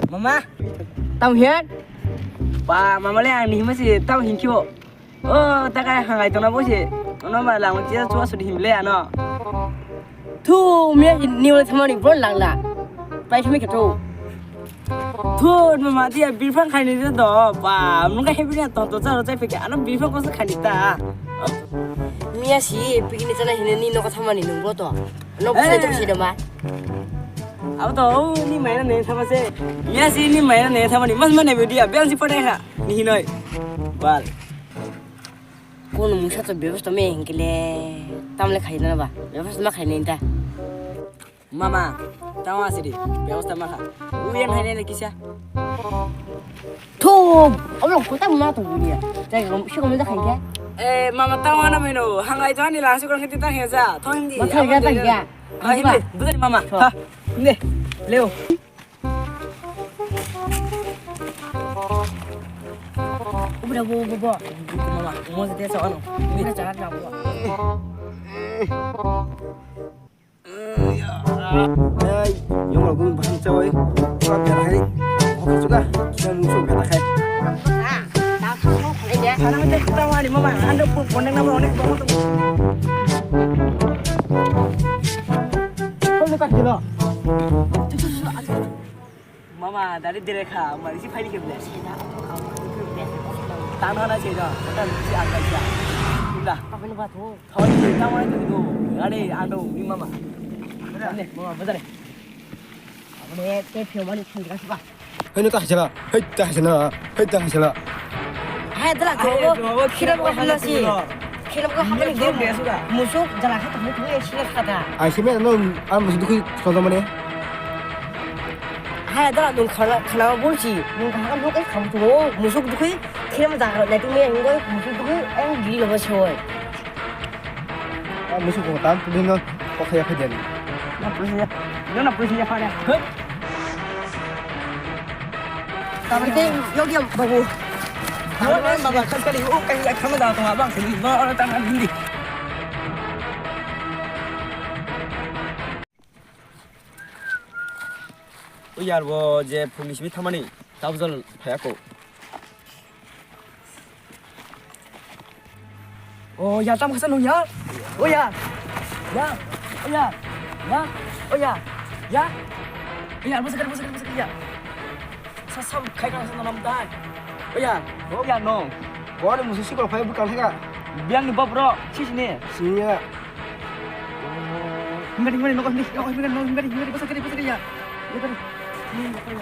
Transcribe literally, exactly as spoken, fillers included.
Mama, tamo hiyan? Ba, mama le ang ni hima si tamo hinkyo. O, ta kai hangai tona bo si. Ono ma lang chia chua sudi himle ano. Thu, miya ni wala thamani bon langla. Pai thami ke thu. Thu, mama dia birphang khaini de do. Ba, nungka hebi na to to charo chai peke. Ano birphang kosa khaini ta. Miya si picnic chana hine ni noko thamani nungbo to. Nok Eh. Sini tok sini ma. Abo to, o, ni maina ne thama se. Miya si ni maina ne thamani. Mas mana video, biang si pade ha. Ni hinoi. Bal. Kono mungsa to bebas to me hingkile. Tamle khai na ba. Bebas ma khai na inta. Mama, tamo asiri. Bebas tamo kha. Uyan hai ne kisa. Thum, ablo kota ma to bulia. Jai gom, si gom da khai ke. Eh, mama, tamo ana meno. Hangai to ani lang si gom khiti ta he ja. To hindi. Ma khai ga ta ya. Hai hindi. Bukan mama. Ha. Hindi. Leo. Ubra bo bo bo. Mama, mo se te sa ano. Ubra cha na bo. Ei, yong rok gun baham chawai. Ora bera hai. Hokar chuka. Kisa musu bera khai. Sana mete kita wani mama. Ando pun konek nama onek banget. Kau ni tak gila. Mama, dari direkha, mari si phaili kebla. Tano na se da, ta si agak ya. Udah. Apa ni batu? Thoi, ta wani tu tu. Are, ando, ni mama. Ne, mama, betul. Apa ni, te pio mani thang gas ba. Hei, no ta hasala. Hei, ta hasala. Hei, ta hasala. Hai, dala, khira ba hamna si. Khira ba hamna ni. Musuk, dala, khat, musuk, sila, khat. Ai, sime, no, am, musuk, dukhi, sodo mane. Hai, dala, nung khana, khana bolsi. Nung khana, nung kai kham tu. Musuk, dukhi, khira ma jaga, nai tu me, nung kai, musuk, dukhi, ang gili lo ba soi. Ah, musuk ko tam, tu dino, ko khaya phai den. Na, police ya. Yo na, police ya, phai. Hei. Tamo te, yo, yo, babu. Yo, na, baba, khas kali, o, kai, kai, khama da, to, abang, sini, no, ora, tang, hindi. O yar, bo je phungni simi thamani, tabjol phayako. O yar, tam khasa nung yar. O yar. Yar. O yar. Yar. O yar. Yar. O yar, bwsakari, bwsakari, bwsakari, yar. Sa, sa, khai khana sa nonam dai. O yar. O yar, nung. Bo ni musu sikol phai bwkang thaka. Biang ni bab ro, sisini. Sini ya. Hingkari, hingkari, nokol, hingkari, nokol, hingkari, nokol, hingkari, bwsakari, bwsakari, ya. Hingkari. Hingkari.